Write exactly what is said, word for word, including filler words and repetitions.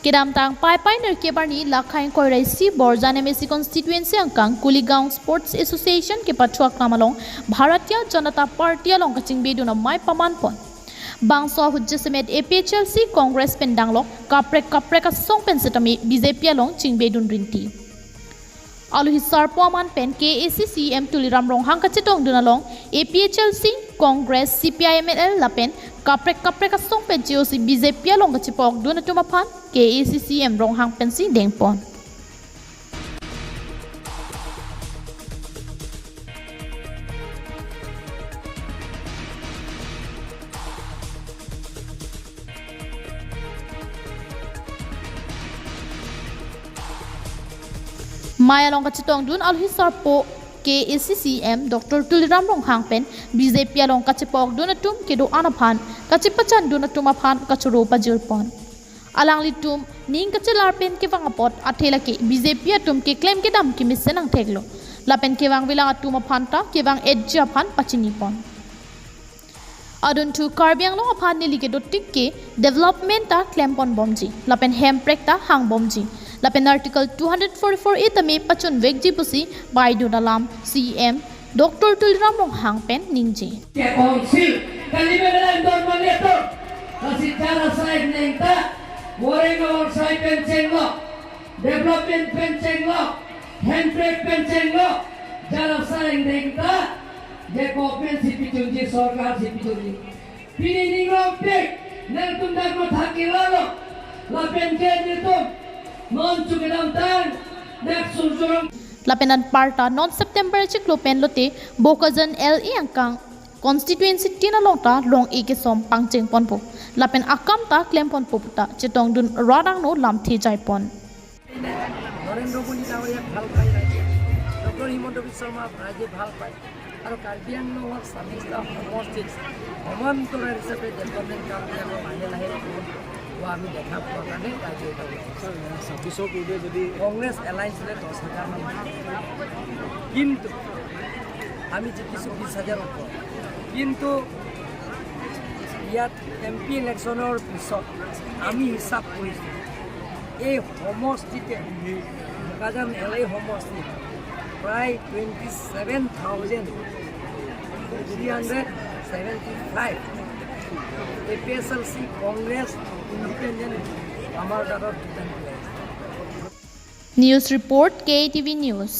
Kedamtang Paipai nirke arni lakhai ingkoi ra isi Borjan M A C constituency angkang Kuligaon Sports Association kepathu aklam along Bharatiya Janata Party along kachingbedun amei pamanpon. Bangso ahut jasemet A P H L C Congress pen danglok kaprek kaprek asong pen setame B J P along chingbedun rinti. Alohi sarpo aman pen K A A C C E M Tuliram Ronghang kachetongdun along A P H L C, Congress, C P I M L lapen kaprek kaprek asong pen G O C B J P along kachepa-okdun atum aphan K A A C C E M Ronghang pensi dengpon. Mei along kachetongdun alohi sarpo K A A C C E M Doctor Tuliram Ronghang pen B J P along kachepa-okdun atum kedo-an aphan kachepachandun atum aphan kachoro pajirpon. Alanglitum ning kachelar pen kevang apot athe lake B J P atum keklem kedam kemesen angthek lo. Lapen kevangvelang atum aphan ta kevang-etji aphan pachinipon. Adunthu Karbi Anglong aphan neli kedotik ke development ta klemponbomji lapen hemprek ta hangbomji lapen Article two hundred forty-four A tame pachunvekji pusi paidun alam C E M Doctor Tuliram Ronghang pen ningje. Ke council kali memelan don maniator, kasi jala sain neng ta, goreng awang sai pen chenglok, development pen chenglok, hemprek pen chenglok, jala sain neng ta, je government si pichunji, sorkar si pichunji. Pini ningrong pek, nangtum dak matha kilalo, lapen ke nitum, non chu kedamtang, dak surjurong. Lapen anparta non September chiklo pen lote Bokajan L A angkang constituency tin along ta long-e kesom pangchengponpo. Lapen akam ta klemponpo pu ta chetongdun rat angno lamthe jaipon. Narendra মোদী ডাঙৰীয়াক ভাল পায় ৰাইজে, ডক্টৰ হিমন্ত বিশ্ব শৰ্মা ৰাইজে ভাল পায় আৰু কাৰ্বি আংলঙৰ ছাব্বিছটা সমষ্টিত সমান্তৰাল হিচাপে ডেভেলপমেণ্ট কামবিলাকৰ লাহে লাহে হোৱা আমি দেখা পোৱা কাৰণে ৰাইজে এইটো ছাব্বিছৰ পূৰ্বে যদি কংগ্ৰেছ এলায়েন্সে দহ হাজাৰমান, কিন্তু আমি জিকিছোঁ বিছ হাজাৰৰ ওপৰত। কিন্তু ইয়াত এম পি ইলেকশ্যনৰ পিছত আমি হিচাপ কৰিছোঁ, এই সমষ্টিতে, বোকাজান এল এ সমষ্টিত প্ৰায় twenty seven thousand three hundred seventy five A P H L C, Congress, independent আমাৰ দলত ভোটদান কৰে। News report, K A T V News.